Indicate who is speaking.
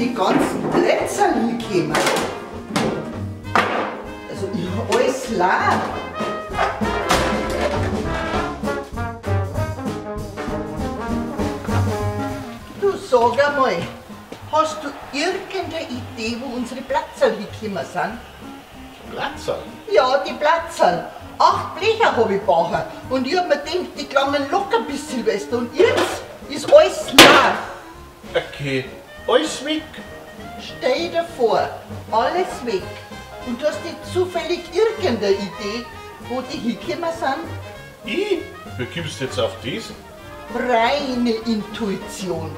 Speaker 1: die ganzen Plätzerl hingekommen? Also ich hab alles leer. Du, sag einmal, hast du irgendeine Idee, wo unsere Platzerl hingekommen sind?
Speaker 2: Platzerl?
Speaker 1: Ja, die Platzerl. 8 Blecher hab ich gebacken und ich hab mir gedacht, die klangen locker bis Silvester und jetzt ist alles leer.
Speaker 2: Okay, alles weg.
Speaker 1: Stell dir vor, alles weg. Und du hast nicht zufällig irgendeine Idee, wo die hingekommen sind?
Speaker 2: Ich? Wie kommst du jetzt auf das?
Speaker 1: Reine Intuition.